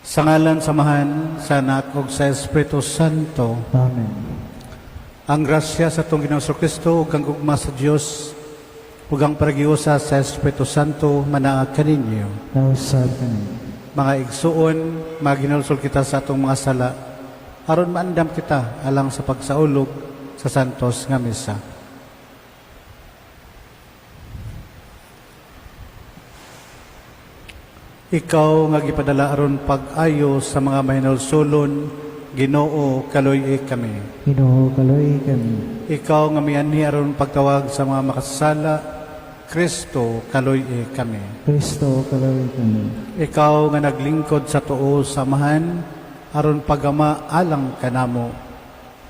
Sa ngalan sa Amahan, sa Anak ug sa Espiritu Santo. Amen. Ang grasya sa atong Ginoong Kristo ug ang gugma sa Dios ug ang pakighiusa sa Espiritu Santo manaa kaninyo. Nausab kani. Mga igsuon, maghinulsol kita sa atong mga sala aron maandam kita alang sa pagsaulog sa santos nga misa. Ikaw nga gipadala aron pag-ayo sa mga mahinulsulon, Ginoo, kaluy-i kami. Ginoo, kaluy kami. Ikaw nga mianhi aron pagtawag sa mga makasasala, Kristo, kaluy-i kami. Kristo, kaluy kami. Ikaw nga naglingkod sa tuo sa Amahan aron pag-ama alang kanamo,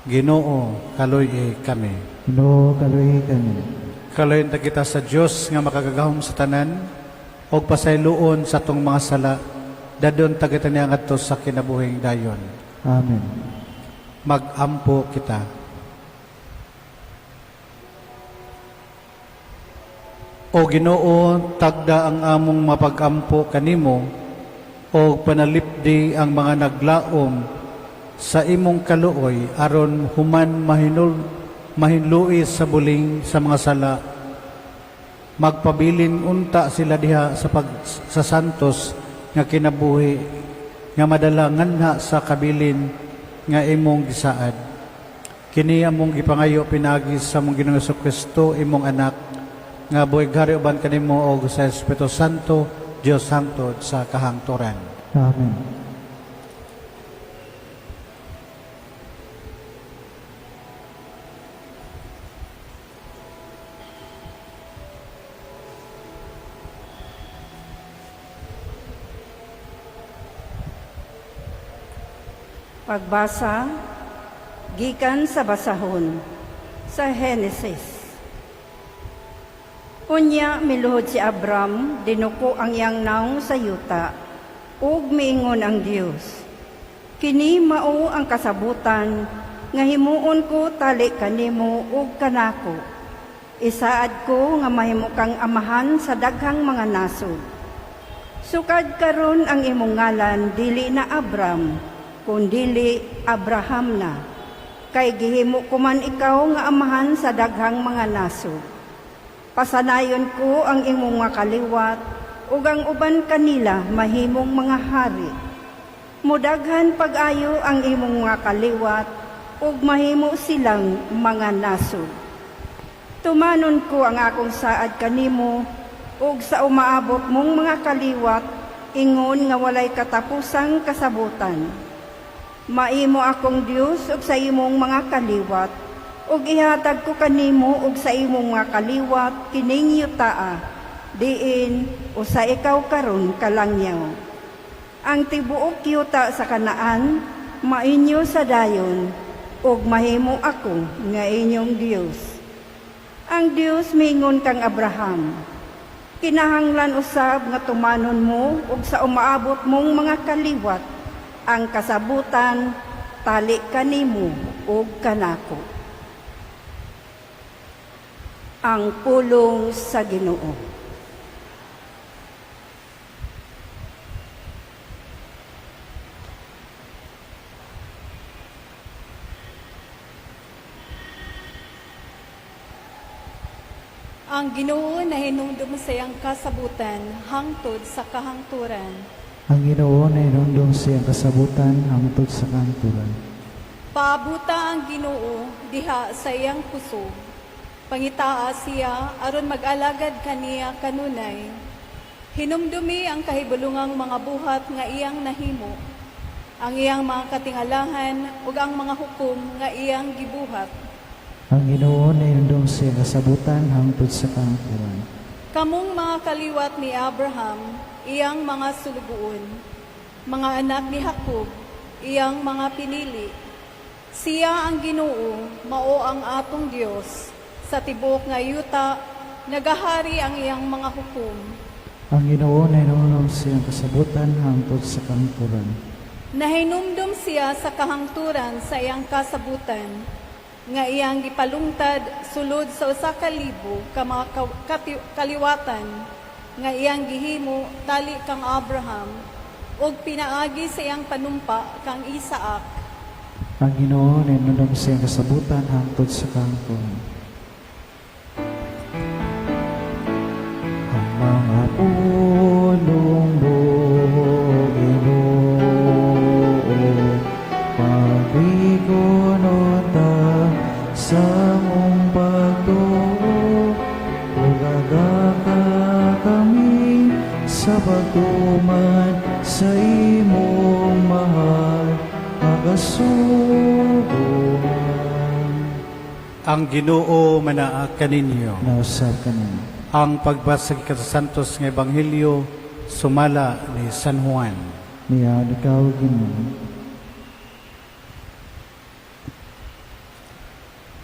Ginoo, kaluy-i kami. Ginoo, kaluy kami. Kaluoyan ta kita sa Dios nga makagagahom sa tanan og pasayloon sa atong mga sala, dadon ta kita niya ngadto sa kinabuhing dayon. Amen. Magampo kita. O Ginoo, tagda ang among mapagampo kanimo og panalipdi ang mga naglaom sa imong kaluoy aron human mahinlui sa buling sa mga sala, magpabilin unta sila diha sa santos nga kinabuhi nga madala nganha sa kabilin nga imong gisaad. Kini among gipangayo pinaagi sa among Ginoong Kristo, imong anak, nga buhi hari uban kanimo og sa Espiritu Santo, Dios hangtod sa kahangturan. Amen. Pagbasa gikan sa basahon sa Henesis. Unya miluhod si Abram, dinuko ang iyang naong sa yuta, ug miingon ang Dios: "Kini mao ang kasabutan nga himuon ko tali kanimo ug kanako. Isaad ko nga mahimo kang amahan sa daghang mga nasod. Sukad karon ang imong ngalan dili na Abram, kundili Abraham na. Kay gihimo ko man ikaw nga amahan sa daghang mga nasod. Pasanayon ko ang imong mga kaliwat ug ang uban kanila mahimong mga hari. Mudaghan pag-ayo ang imong mga kaliwat ug mahimo silang mga nasod. Tumanon ko ang akong saad kanimo ug sa umaabot mong mga kaliwat ingon nga walay katapusang kasabutan. Maimo akong Dios ug sa imong mga kaliwat, ug ihatag ko kanimo ug sa imong mga kaliwat kining yutaa diin usa ikaw karon kalangyaw. Ang tibuok yuta sa Kanaan mainyo sa dayon, ug mahimo ako nga inyong Dios." Ang Dios miingon kang Abraham, "Kinahanglan usab nga tumanon mo ug sa umaabot mong mga kaliwat ang kasabutan tali kanimo ug kanako." Ang pulong sa Ginoo. Ang Ginoo nahinumdum sa iyang kasabutan hangtod sa kahangturan. Ang Ginoo nahinumdum sa iyang kasabutan hangtod sa kahangturan. Paabuta ang Ginoo diha sa iyang kusog. Pangitaa siya aron mag-alagad kaniya kanunay. Hinumdumi ang kahibulungang mga buhat nga iyang nahimo, ang iyang mga katingalahan ug ang mga hukom nga iyang gibuhat. Ang Ginoo nahinumdum sa iyang kasabutan hangtod sa kahangturan. Kamong mga kaliwat ni Abraham, iyang mga sulugoon, mga anak ni Jacob, iyang mga pinili. Siya ang Ginoo, mao ang atong Dios. Sa tibuok nga yuta, nagahari ang iyang mga hukom. Ang Ginoo nahinumdum sa iyang kasabutan hangtod sa kahangturan. Nahinumdum siya sa kahangturan sa iyang kasabutan, nga iyang gipalungtad sulod sa 1,000 ka mga kaliwatan, nga iyang gihimo tali kang Abraham, Ug pinaagi sa iyang panumpa kang Isaac. Ang Ginoo nahinumdom sa iyang kasabutan hangtod sa kahangtuhan. Ang mga pulong mo, Ginoo, pag-igonon ta sa among pagtuo, ug ka kami sa pagtuman sa imong mahal nga kasugoan. Ang Ginoo manaa kaninyo. Nausab kaninyo. Ang pagbasa sa Santos nga Ebanghelyo sumala ni San Juan. Niya ikaw, Ginoo.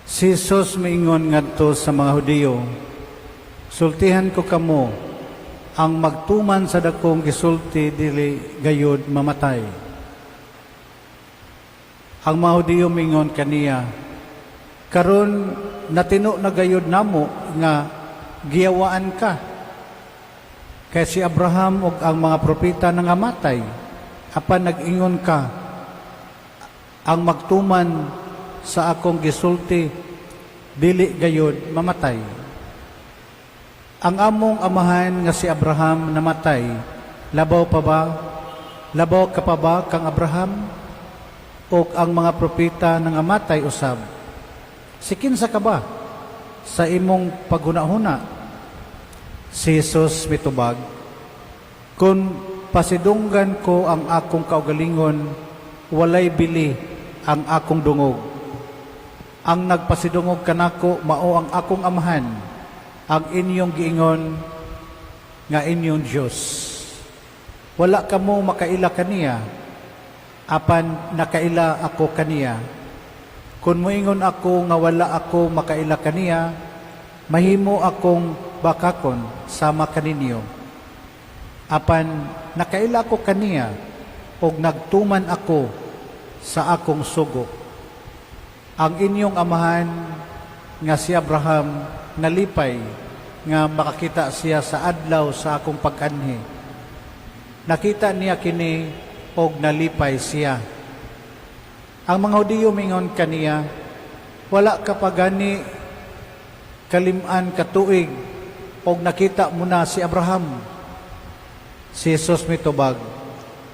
Si Jesus miingon ngadto sa mga Hudiyo, "Sultihan ko kamo, ang magtuman sa dakong gisulti dili gayud mamatay." Ang mga Hudiyo mingon kaniya, "Karon natino na gayud namo nga giyawaan ka. Kay si Abraham ug ang mga propeta nangamatay, apan nag-ingon ka, ang magtuman sa akong gisulti dili gayud mamatay. Ang among amahan nga si Abraham namatay, labaw pa ba? Labaw ka pa ba kang Abraham? O ang mga propeta nangamatay usab? Si kinsa ka ba sa imong paghunahuna?" Si Jesus mitubag, "Kung pasidunggan ko ang akong kaugalingon, walay bili ang akong dungog. Ang nagpasidungog kanako mao ang akong Amahan, ang inyong giingon nga inyong Dios. Wala kamo makaila kaniya, apan nakaila ako kaniya. Kung moingon ako nga wala ako makaila kaniya, mahimo akong bakakon sama kaninyo. Apan nakaila ko kaniya ug nagtuman ako sa akong sugo. Ang inyong amahan nga si Abraham nalipay nga makakita siya sa adlaw sa akong pag-anhi. Nakita niya kini og nalipay siya." Ang mga Hudiyo mingon kaniya, "Wala ka pa gani kaliman ka tuig og nakita mo na si Abraham?" Si Jesus mitubag,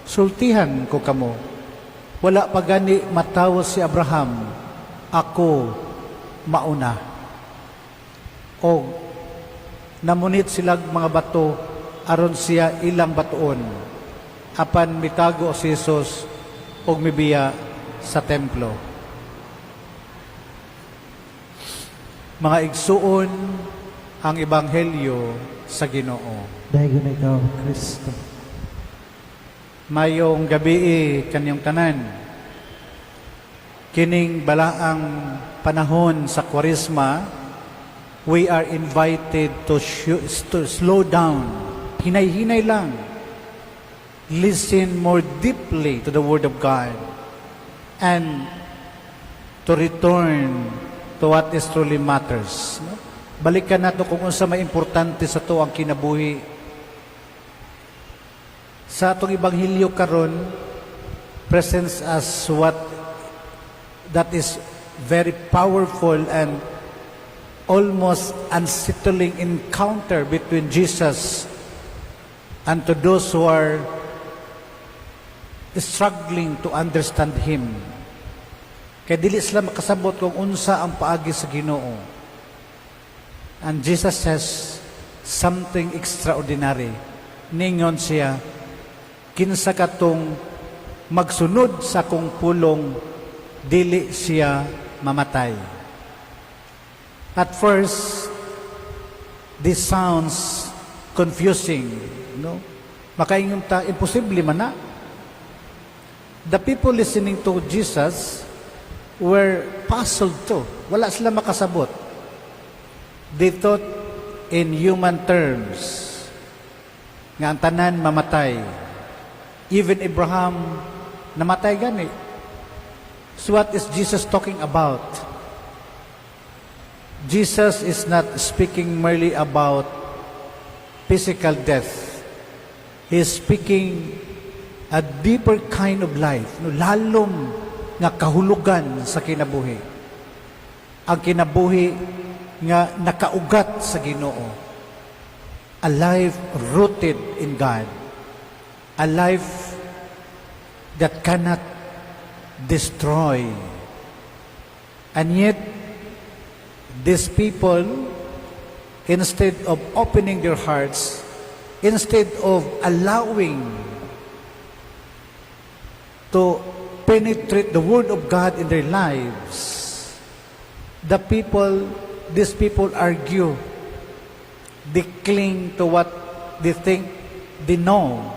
"Sultihan ko kamo, wala pa gani matawo si Abraham, ako mauna." Og namunit silag mga bato aron siya ilang batuon. Apan mitago si Jesus og mibiya sa templo. Mga igsuon, ang ebanghelyo sa Ginoo. Daygon ikaw, Kristo. Mayong gabii kanyong tanan. Kining balaang panahon sa Kwaresma, we are invited to slow down. Hinay-hinay lang. Listen more deeply to the Word of God and to return to what is truly matters. No? Balikan nato kung unsa may importante sa atoang kinabuhi. Sa atong ebanghelyo karon presents us what that is very powerful and almost unsettling encounter between Jesus and to those who are struggling to understand Him. Kay dili sila makasabot kung unsa ang paagi sa Ginoo. And Jesus says something extraordinary. Ningon siya, "Kinsa katong magsunod sa akong pulong, dili siya mamatay." At first, this sounds confusing, no? Makaingon ta, imposible man na. The people listening to Jesus were puzzled too. Wala sila makasabot. They thought in human terms nga ang tanan mamatay. Even Abraham namatay gani. So what is Jesus talking about? Jesus is not speaking merely about physical death. He is speaking A deeper kind of life, no, lalom nga kahulugan sa kinabuhi. Ang kinabuhi nga nakaugat sa Ginoo. A life rooted in God. A life that cannot destroy. And yet, these people, instead of opening their hearts, instead of allowing to penetrate the Word of God in their lives, these people argue. They cling to what they think they know.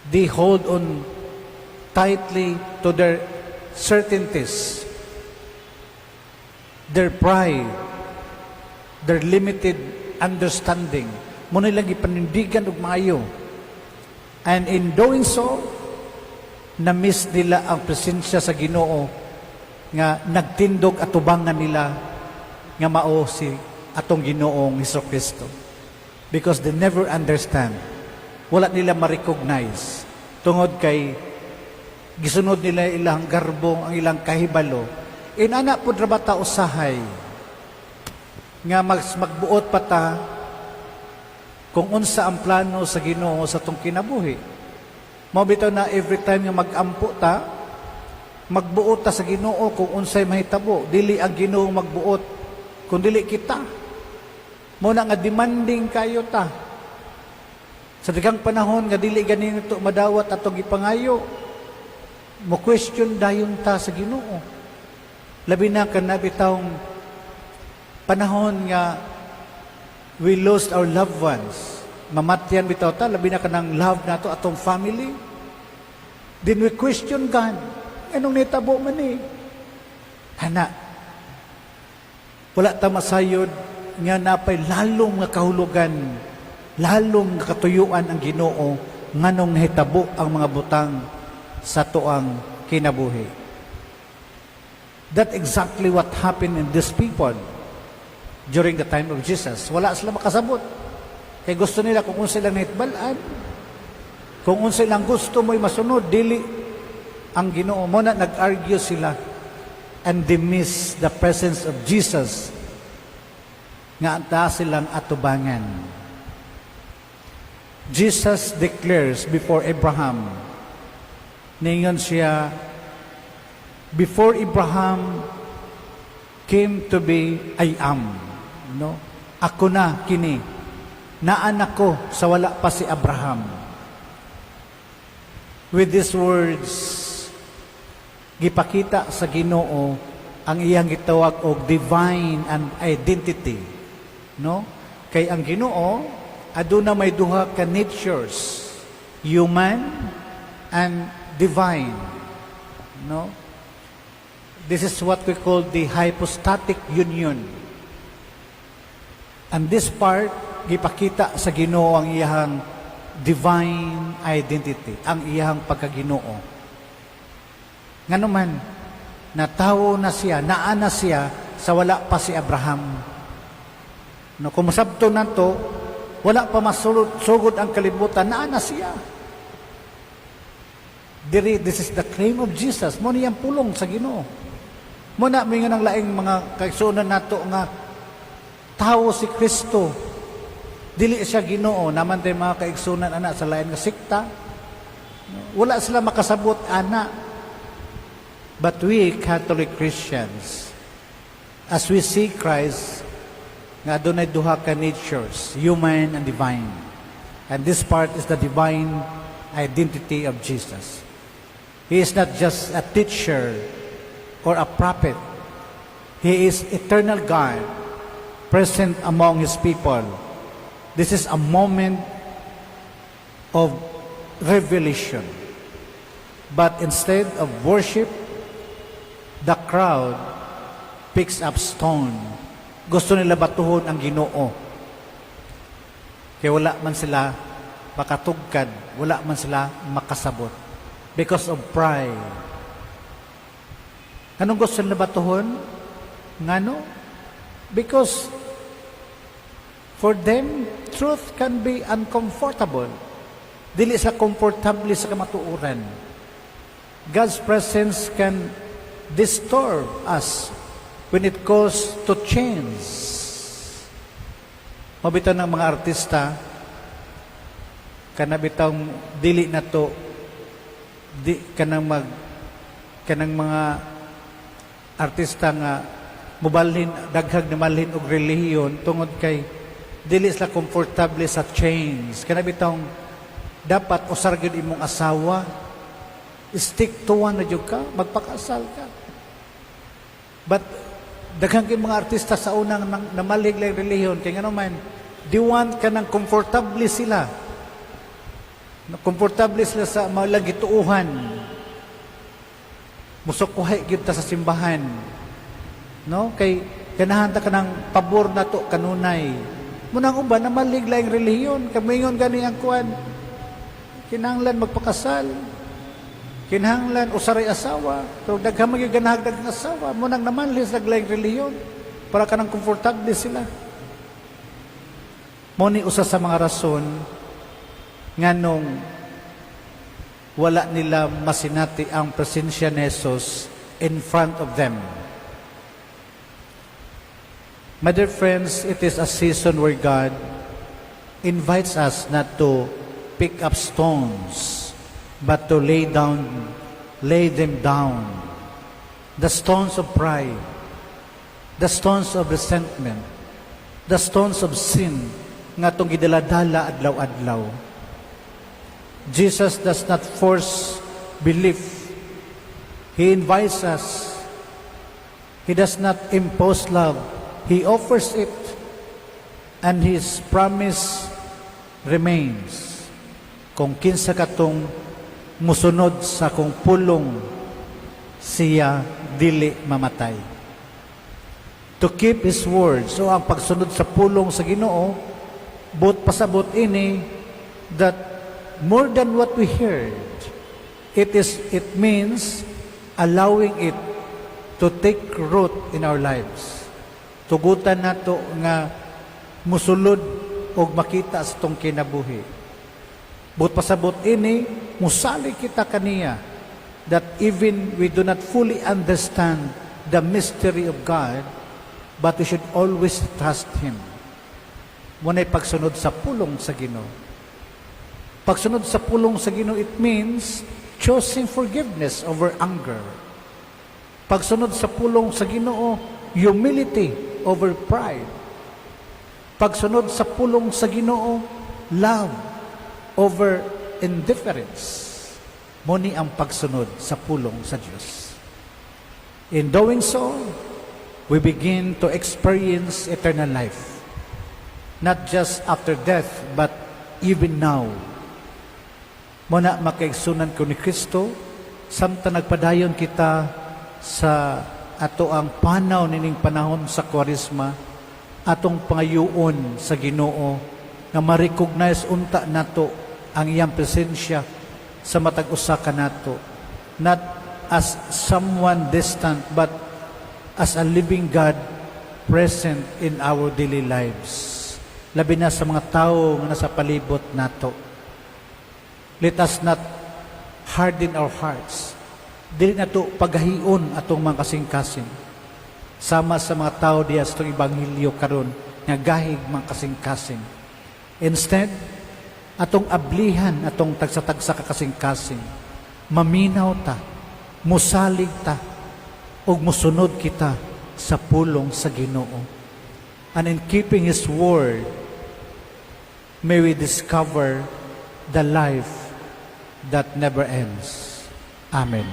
They hold on tightly to their certainties, their pride, their limited understanding. Mao nilang gipanindigan og maayo. And in doing so, na-miss nila ang presensya sa Ginoo nga nagtindog atubangan nila nga mao si atong Ginoong Hesus Kristo. Because they never understand. Wala nila ma-recognize. Tungod kay gisunod nila ilang garbo, ang ilang kahibalo. Inana pud ra ba ta usahay nga magbuot pa ta kung unsa ang plano sa Ginoo sa atong kinabuhi. Mao bitaw na every time nga mag-ampo ta, magbuot ta sa Ginoo kung unsay mahitabo. Dili ang Ginoo magbuot kung dili kita. Mao na nga demanding kayo ta. Sa daghang panahon nga dili gani nato madawat atong gipangayo, mo question dayon ta sa Ginoo. Labi na kana bitawng panahon nga we lost our loved ones. Mamatyan bitaw ta, labi na kanang love nato atong family. Then we question God. Anong nitabo man ni? Ana. Wala ta masayod nga napay lalom nga kahulugan, lalom nga katuyuan ang Ginoo nganong nahitabo ang mga butang sa atuang kinabuhi. That exactly what happened in these people during the time of Jesus. Wala sila makasabot. Kay gusto nila kung unsa ilang nahitbal-an, kung unsa ilang gusto mo'y masunod, dili ang Ginoo. Mao na nag-argue sila and they miss the presence of Jesus nga anta silang atubangan. Jesus declares before Abraham, ningon siya, "Before Abraham came to be, I am." No? Ako na kini. Naan ako sa wala pa si Abraham. With these words, gipakita sa Ginoo ang iyang gitawag og divine and identity. No? Kay ang Ginoo aduna may duha ka natures, human and divine. No? This is what we call the hypostatic union. And this part, gipakita sa Ginoo ang iyang divine identity, ang iyang pagkaginoo. Ngano man, natawo na siya, naa na siya sa wala pa si Abraham. No, kung masabto nato, wala pa masulod sugod ang kalibutan, naa na siya. Diri, this is the claim of Jesus. Mao niyang pulong sa Ginoo. Mao na may nga ng laing mga kaigsuonan nato nga tawo si Kristo. Dili siya Ginoo. Naman tay mga kaigsuonan ana sa lain nga sekta. Wala sila makasabot ana. But we Catholic Christians, as we see Christ, nga adunay duha ka natures, human and divine. And this part is the divine identity of Jesus. He is not just a teacher or a prophet. He is eternal God present among His people. This is a moment of revelation. But instead of worship, the crowd picks up stone. Gusto nila batuhon ang Ginoo. Kaya wala man sila makatugkad, wala man sila makasabot. Because of pride. Anong gusto nila batuhon? Ngano? Because for them, truth can be uncomfortable. Dili sa komportable sa kamatuoran. God's presence can disturb us when it calls to change. Mao bitaw ng mga artista, kana bitawng dili na to, di kanang mag kanang mga artista nga mubalhin, daghag na malhin og relihiyon tungod kay dili sila komportable sa change. Kana bitawng dapat usar gyud imong asawa, stick to one na jud ka, magpakasal ka. But daghang kay mga artista sa unang namalig lang relihiyon kay ngano man di want kanang komportable sila. Komportable sila sa mga gituuhan. Musukuhay gyud ta sa simbahan. No? Kay ganahan ta kanang pabor na to kanunay. Munang uban namalig laing relihiyon, kamingon gani ang kuan. Kinahanglan magpakasal. Kinahanglan usaray asawa. Pero daghan man gyud ganahag daghang asawa, munang namanlis naglaing relihiyon para kanang komportable sila. Mo ni usa sa mga rason nganong wala nila masinati ang presensya ni Jesus in front of them. My dear friends, it is a season where God invites us not to pick up stones, but to lay them down. The stones of pride, the stones of resentment, the stones of sin nga atong gidaladala adlaw-adlaw. Jesus does not force belief. He invites us. He does not impose love. He offers it, and His promise remains. Kung kinsa katong musunod sa akong pulong, siya dili mamatay. To keep His word. So ang pagsunod sa pulong sa Ginoo, buot pasabot ini that more than what we heard, it means allowing it to take root in our lives. Tugutan nato nga musulod og makita sa atong kinabuhi. Buot pasabot ini, musalig kita kaniya that even we do not fully understand the mystery of God, but we should always trust Him. Muna'y pagsunod sa pulong sa Ginoo. Pagsunod sa pulong sa Ginoo, it means choosing forgiveness over anger. Pagsunod sa pulong sa Ginoo, humility over pride. Pagsunod sa pulong sa Ginoo, love over indifference. Mo ni ang pagsunod sa pulong sa Dios. In doing so, we begin to experience eternal life. Not just after death, but even now. Muna makaigsunan ko ni Kristo, samtang nagpadayon kita sa ato ang panaw nining panahon sa Kwaresma, atong pangayuon sa Ginoo nga ma-recognize unta nato ang iyang presensya sa matag usa kanato, not as someone distant, but as a living God present in our daily lives, labi na sa mga tao nga nasa palibot nato. Let us not harden our hearts. Dili nato pagahion atong mga kasing-kasing, sama sa mga tao diya sa itong ebanghelyo karon nga gahig mga kasing-kasing. Instead, atong ablihan atong tagsa-tagsa ka kasing-kasing. Maminaw ta, musalig ta, ug musunod kita sa pulong sa Ginoo. And in keeping His word, may we discover the life that never ends. Amen.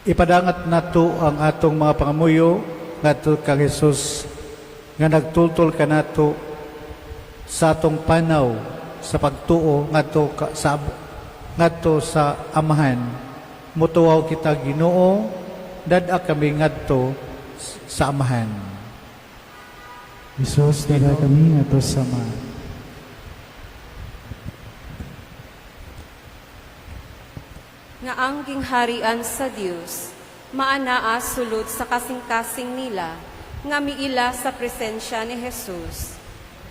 Ipadangat nato ang atong mga pangamuyo ngadto kang Jesus nga nagtultol kanato sa atong panaw sa pagtuo ngadto sa Amahan. Mutuaw kita, Ginoo, dad-a kami ngadto sa Amahan. Jesus, dad-a kami ngadto sa Amahan. Nga ang gingharian sa Dios maanaa sulod sa kasing-kasing nila. Nga miila sa presensya ni Jesus.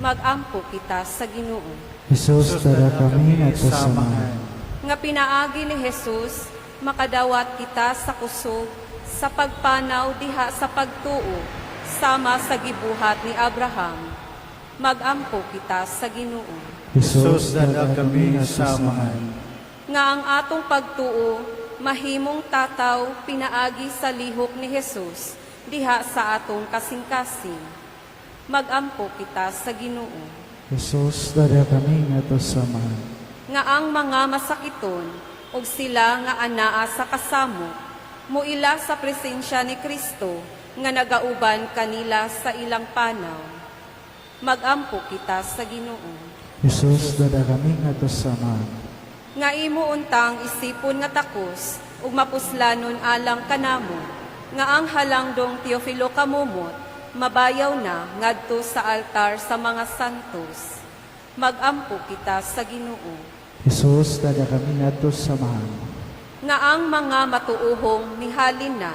Magampo kita sa Ginoo. Jesus, dada kami ngadto sa Amahan. Nga pinaagi ni Jesus, makadawat kita sa kusog sa pagpanaw diha sa pagtuo sama sa gibuhat ni Abraham. Magampo kita sa Ginoo. Jesus, dada kami sa Amahan. Nga ang atong pagtuo mahimong tataw pinaagi sa lihok ni Jesus diha sa atong kasing-kasing. Magampo kita sa Ginoo. Jesus, dada kami ngadto sa Amahan. Nga ang mga masakiton ug sila nga anaa sa kasamo muila sa presensya ni Kristo nga nagauban kanila sa ilang panaw. Magampo kita sa Ginoo. Jesus, dada kami ngadto sa Amahan. Nga imo untang isipon nga takos ug mapuslanon alang kanamo nga ang halangdong Teofilo Kamumot mabayaw na ngadto sa altar sa mga santos. Magampo kita sa Ginoo. Jesus, dada kami ngadto sa Amahan. Nga ang mga matuohong mihalin na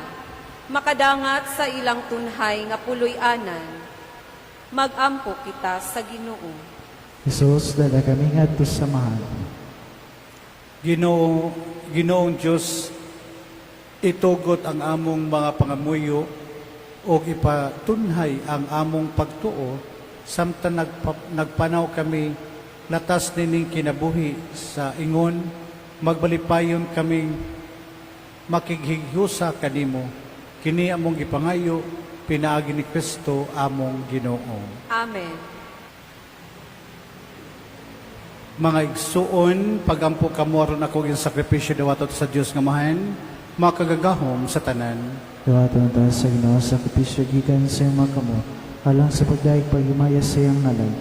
makadangat sa ilang tunhay nga puloy-anan. Magampo kita sa Ginoo. Jesus, dada kami ngadto sa Amahan. Ginoo, Ginoong Dios, itugot ang among mga pangamuyo ug ipatunhay ang among pagtuo samtang nagpanaw kami latas nining kinabuhi sa ingon magbalipayon kaming makighigyusa kanimo. Kini among gipangayo pinaagi ni Kristo among Ginoo. Amen. Mga igsuon, pagampo kamo aron ako ang sakripisyo dawatot sa Dios nga Amahan, makagagahom sa tanan. Dawaton ta sa Ginoo sa sakripisyo gikan sa iyong mga kamot, alang sa pagdaig paghimaya sa iyang ngalan,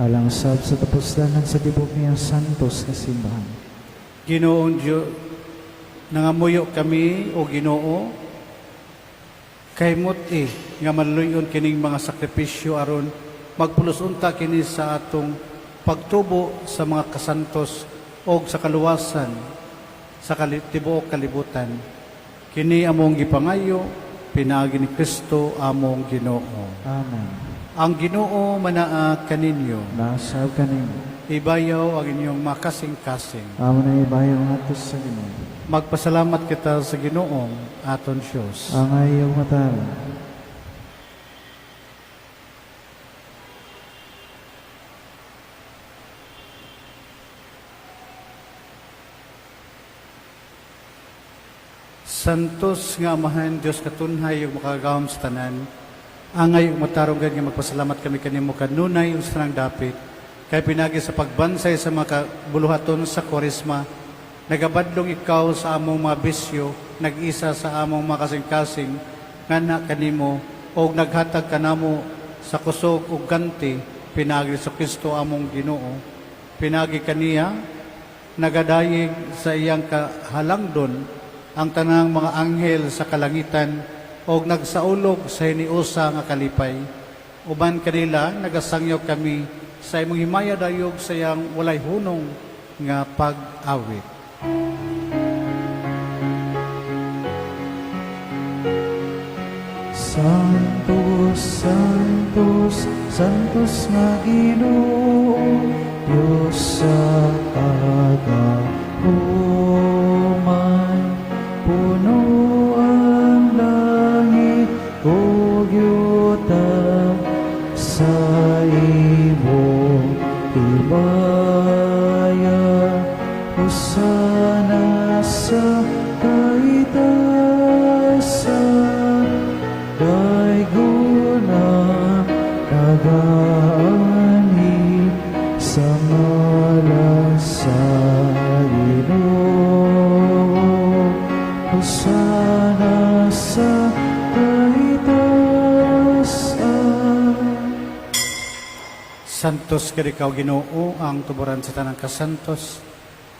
alang sab sa tapuslanan sa tibok niyang santos nga simbahan. Ginoong Dios, nangamuyo kami o Ginoo, kay muti nga maluyon kining mga sakripisyo aron magpulos unta kini sa atong pagtubo sa mga kasantos og sa kaluwasan sa tibuok kalibutan. Kini among gipangayo pinaagi ni Kristo among Ginoo. Amen. Ang Ginoo manaa kaninyo. Nasab kanimo. Ibayaw ang inyong makasing-kasing. Amo na ibayo ngadto sa Ginoo. Magpasalamat kita sa Ginoong aton Diyos. Angay ug matarong. Santos nga Amahan, Dios katunhay ug makagagahom sa tanan. Angay ug matarong gad nga magpasalamat kami kanimo kanunay ug sa tanang dapit. Kay pinagi sa pagbansay sa mga buluhaton sa Kwaresma, nagabadlong ikaw sa among mga bisyo, nag-isa sa among mga kasing-kasing, ngana kanimo og naghatag kanamo sa kusog ug ganti pinaagi sa Kristo among Ginoo. Pinagi kaniya nagadayeg sa iyang kahalangdon ang tanang mga anghel sa kalangitan og nagsaulog sa hiniusa nga kalipay. Uban kanila nagasangyaw kami sa imong himaya dayog sa iyang walay hunong nga pag-awit. Santos, Santos, Santos nga Ginoo, Dios sa kagahuman. Puno ang langit ug yuta sa imong himaya. Hosana sa kaitasan, Daiguna nagaanhi sa ngalan sa Ginoo. Hosana sa kaitasan. Santos ka ikaw Ginoo ang tuburan sa tanang kasantos.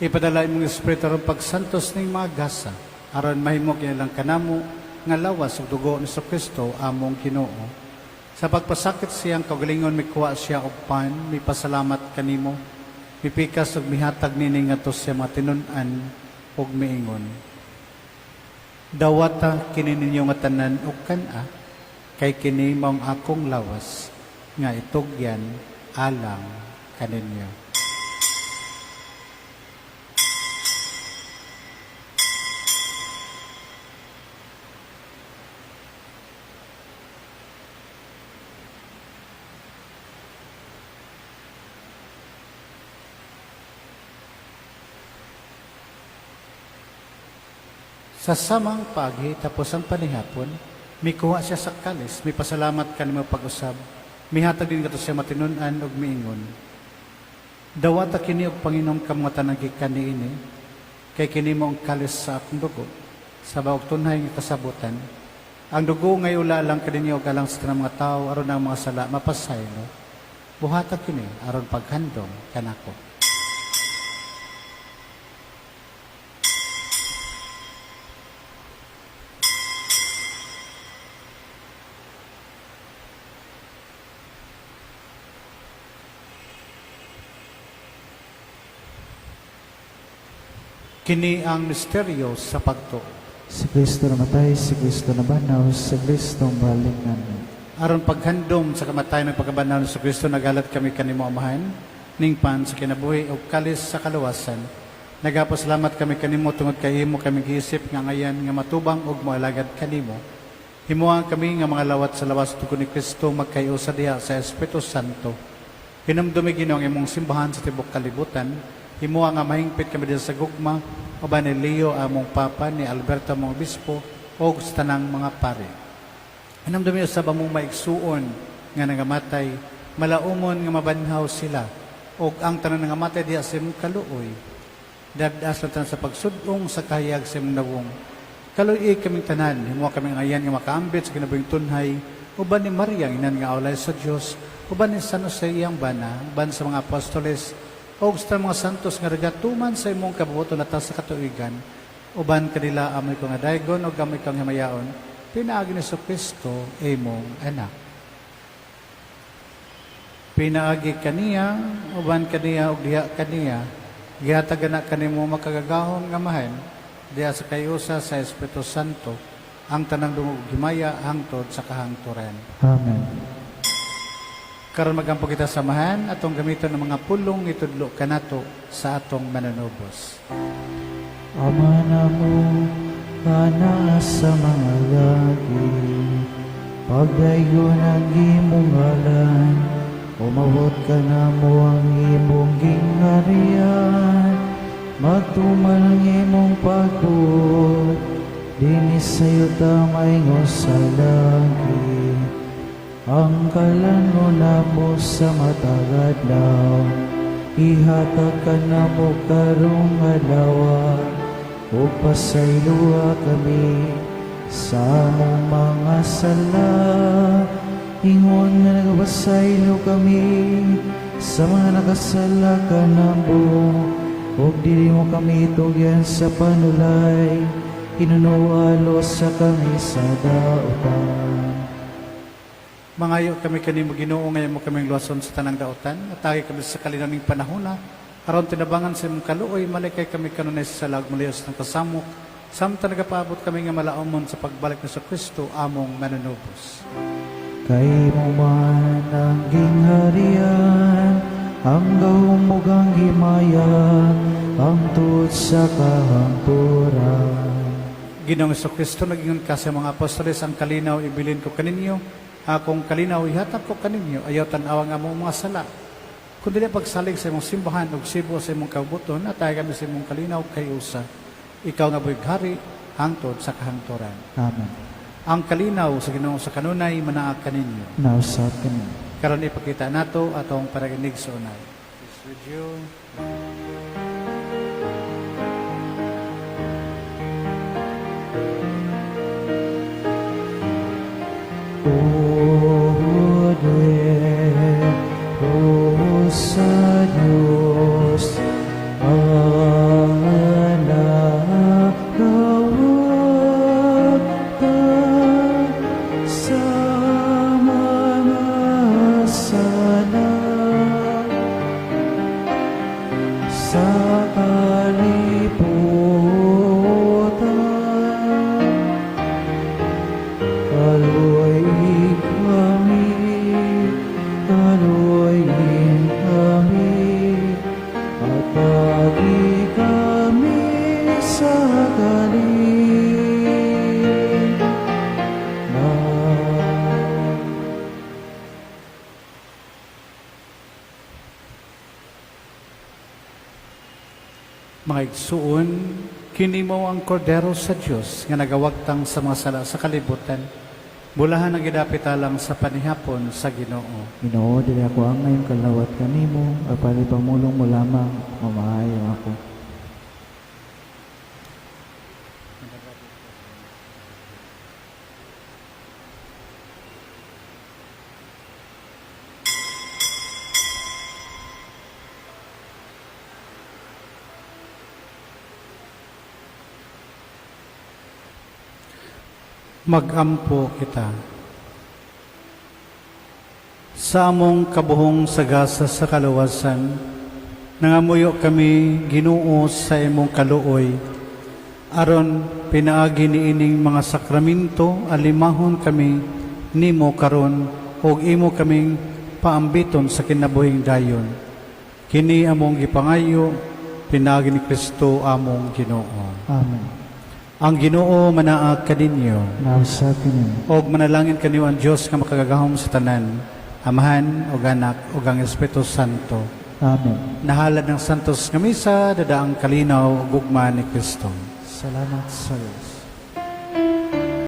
Ipadala imong espiritu aron pagsantos ning mga gasa aron mahimo kinilang kanamo nga lawas ug dugo ni Kristo among Ginoo. Sa pagpasakit siyang kaugalingon mikuha siya og pan, mipasalamat kanimo, mipikas ug mihatag nini ngadto sa mga tinun-an ug miingon. Dawata kini ninyo nga tanan ug kan-a, Kay kini maong akong lawas nga itugyan alang kaninyo. Sa samang pagi, tapos ang panihapon, mikuha siya sa kalis, mipasalamat kanimo pag-usab, mihatag din kato siya matinunan og miingon. Dawata kini og panginom kamo tanan gikan niini, kay kini mo ang kalis sa akong dugo, sa bag-ong tunhay nga kasabutan. Ang dugo nga iula alang kaninyo ug alang sa tanang mga tawo aron ang mga sala mapasaylo. Buhata kini aron paghandom kanako. Kini ang misteryo sa pagtuo. Si Kristo namatay, si Kristo nabanhaw, si Kristo balik nami. Aron paghandom sa kamatayon ng pagkabanhaw ni Kristo, nagalat kami kanimo Amahan, ning pan sa kinabuhi ug kalis sa kaluwasan. Nagapasalamat kami kanimo tungod kay imo kami giisip nga ngayan nga matubang ug moalagad kanimo. Himoa kami nga mga lawat sa lawas dugo ni Kristo magkayusa diha sa Espiritu Santo. Hinumdumi Ginoo ang imong simbahan sa tibok kalibutan. Himoa nga mahingpit kami diha sa gugma uban ni Leo among Papa, ni Alberto among Obispo ug sa tanang mga pari. Hinumdumi usab among maigsuon nga nangamatay, malaumon nga mabanhaw sila ug ang tanan nangamatay diha sa imong kaluoy. Dad-as lang sa pagsudong sa kahayag sa imong nawong. Kaluoy kaming tanan, himoa kami ngayan nga makaambit sa kinabuhing tunhay, uban ni Maria ang inan nga awlay sa Dios, uban ni San Jose iyang bana, uban sa mga apostoles, ug sa mga santos nga nagatuman sa imong kabuoton atas sa katuigan, uban kanila amoy ko nga daygon ug amoy kang himayaon, pinaagi ni Kristo imong anak. Pinaagi kaniya, uban kaniya ug diha kaniya, gihatag na kanimo makagagahom nga Amahan, diha sa kayusa sa Espiritu Santo, ang tanang dungog himaya hangtod sa kahangturan. Amen. Karon magampo kita samahan atong gamiton ng mga pulong itudlo kanato sa atong mananubos. Ama namo, nga naa sa mga langit, pagdayon ang imong ngalan, umabot kanamo ang imong gingharian, magtuman ang imong pagbuot, dinhi sa yuta maingon sa langit. Ang kalanon namo sa matag adlaw, ihatag kanamo karong adlaw, ug pasayloa kami sa among mga sala, ingon nga nagapasaylo kami sa mga nakasala kanamo, ug dili mo kami tugyan sa panulay, hinunoalo sa kami sa dautan. Mangayo kami kanimo Ginoo, ngayon mo kaming luwason sa tanang dautan, at agi kami sa kalinaw ning panahona, aron tinabangan sa imong kaluoy, malikay kami kanunay sa salag mulios ng kasamok, samtang nagapaabot kami nga malaumon sa pagbalik ni Kristo among mananubos. Kay mo man ang gingharian, ang gahom ug ang himaya, ang tuod sa kahangturan. Ginoong Kristo, nagingon ka sa mga apostoles, ang kalinaw ibilin ko kaninyo, akong kalinaw ihatag ko kaninyo, ayaw tan-awa nga among mga sala. Kundi pagsalig sa imong simbahan ug sibo sa imong kabuton, at tayo kami sa imong kalinaw kay usa. Ikaw nga buhig hari, hangtod sa kahangturan. Amen. Ang kalinaw sa Ginoo sa kanunay manaa kaninyo. Nausap kami. Karon ipakita nato atong paraginig sa unay. Peace with you. O sa Diyos, anak kawagta sa mga sala sa kalibutan. Kaluoy Mga igsuon, kini mao ang kordero sa Dios nga nagawagtang sa mga sala sa kalibutan. Bulahan ang gidapit alang sa panihapon sa Ginoo. Ginoo, dili ako angay kalawat kanimo, apan ipamulong mo lamang, mamaayo ako. Magampo kita. Sa among kabuhong sagasa sa kaluwasan, nangamuyo kami, Ginoo, sa imong kaluoy. Aron pinaagi niining mga sakraminto, alimahon kami nimo karon ug imo kaming paambiton sa kinabuhing dayon. Kini among gipangayo pinaagi ni Kristo among Ginoo. Amen. Ang Ginoo manaa kaninyo. Nausa kini. Og manalangin kaniyo ang Dios nga makagagahom sa tanan, Amahan ug Anak ug ang Espiritu Santo. Amen. Nahalad ng Santos nga Misa, dadaang kalinaw ug gugma ni Kristo. Salamat sa Diyos.